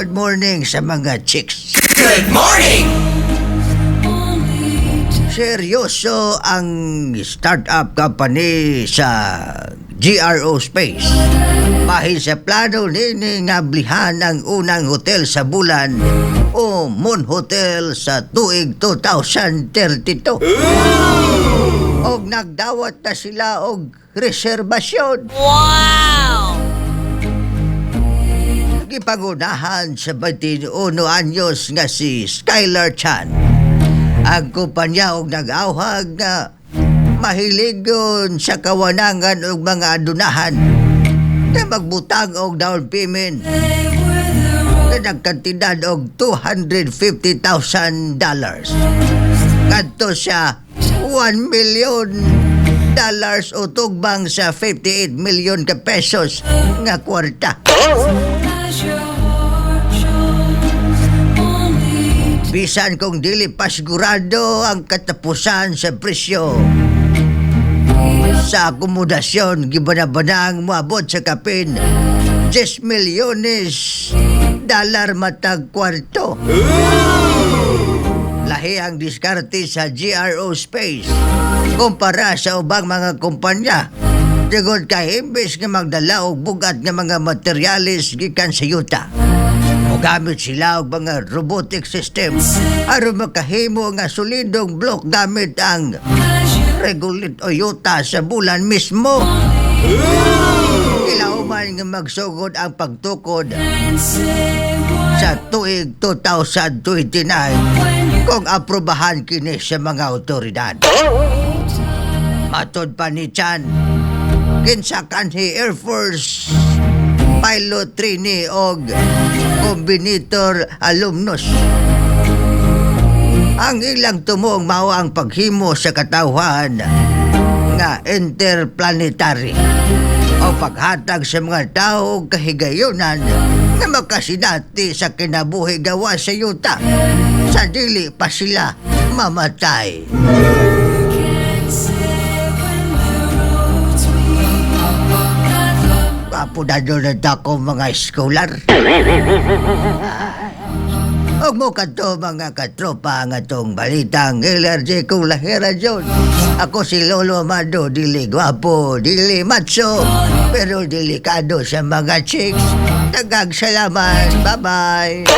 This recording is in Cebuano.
Good morning sa mga chicks. Good morning! Seryoso ang startup company sa GRO Space. Bahin sa plano nini nga blihan ang unang hotel sa bulan o Moon Hotel sa tuig 2032. Og nagdawat na sila og reserbasyon. Wow! Gipangunahan sa 21 anyos nga si Skylar Chan. Ang kumpanya og nag-awhag nga mahiligon sa kawanangan og mga adunahan na magbutang og down payment na nagkantidad og $250,000 ngadto sa $1 million o tugbang sa 58 million ka pesos nga kwarta. Bisan kung dili pa sigurado ang katapusan sa presyo sa akomodasyon, gibanabanang moabot sa kapin 10 milyones dollar matag kwarto. Lahi ang diskarte sa GRO Space kumpara sa ubang mga kumpanya. Tungod kay imbes nga magdala og bugat nga mga materyales gikan sa yuta, gamit sila og mga robotic system aron makahimo nga solidong block gamit ang regolith o yuta sa bulan mismo. Kilauman nga magsugod ang pagtukod sa tuig 2029 kung aprobahan kini sa mga otoridad. Matod pa ni Chan, kinsa kanhi Air Force pilot trainee og Combinator alumnus. Ang ilang tumong mao ang paghimo sa katawhan nga interplanetary o paghatag sa mga tao og kahigayunan nga makasinati sa kinabuhi gawa sa yuta sa dili pa sila mamatay. Gwapo na doon na ako, mga scholar. Ug mo kadto, mga katropa, ang atong balitang LRJ kung lahera dyan. Ako si Lolo Amado, dili gwapo, dili macho, pero delikado sa mga chicks. Daghang salamat. Bye-bye.